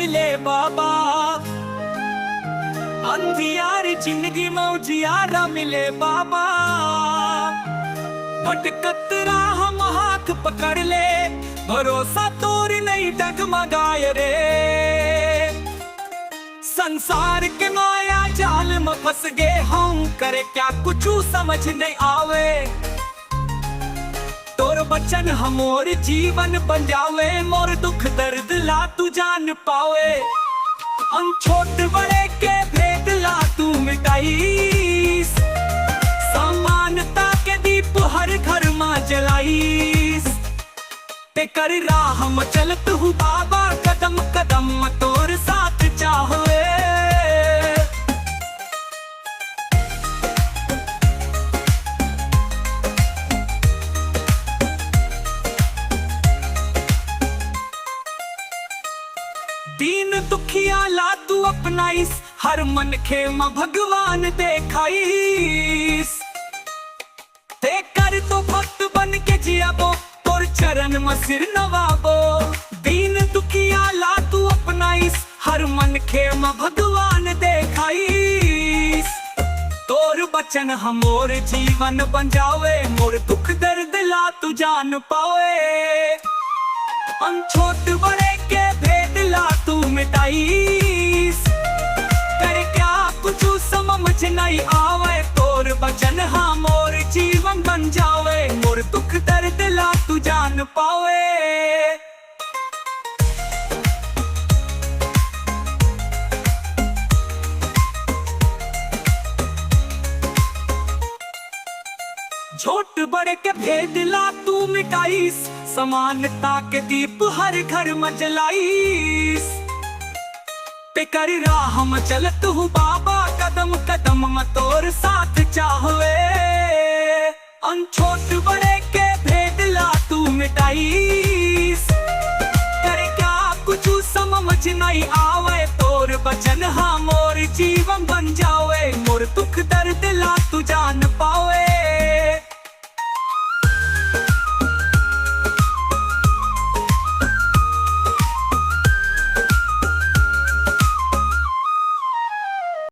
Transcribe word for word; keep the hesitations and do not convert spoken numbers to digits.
ले बाबा। अंधियार जिंदगी म उजियारा मिले बाबा। भटकत राह म हाथ पकड़ ले, भरोसा तोर नइ डगमगाय रे। संसार के माया जाल म फंस गे हंव, करे क्या कुछु समझ नइ आवे। तोर बचन ह मोर जीवन बन जावे, मोर दुख दर्द ला तू जान पावे। अन छोट बड़े के भेद ला तू मिटाइस, समानता के दीप हर घर म जलाइस। तेकर राह म चलत हूँ बाबा, कदम कदम म तोर साथ चाहवे। दीन दुखिया ला तू अपनाइस, हर मनखे म भगवान देखाइस। तेकर तो भक्त बन के जियाबो, तोर चरण म सिर नवाबो। दीन दुखिया ला तू अपनाइस, हर मनखे म भगवान देखाइस। तोर बचन ह मोर जीवन बन जावे, मोर दुख दर्द ला तू जान पावे। अन छोट बड़े के भेद ला तू मिटाइस, कर क्या कुछु समझ नइ आवे। तोर बचन ह मोर जीवन बन जावे, मोर दुख दर्द ला तू जान पावे। छोट बड़े के भेद ला तू मिटाइस, समानता के दीप हर घर म जलाइस। तेकर राह म चलत हूँ बाबा, कदम कदम म तोर साथ चाहवे। अन छोट बड़े के भेद ला तू मिटाइस,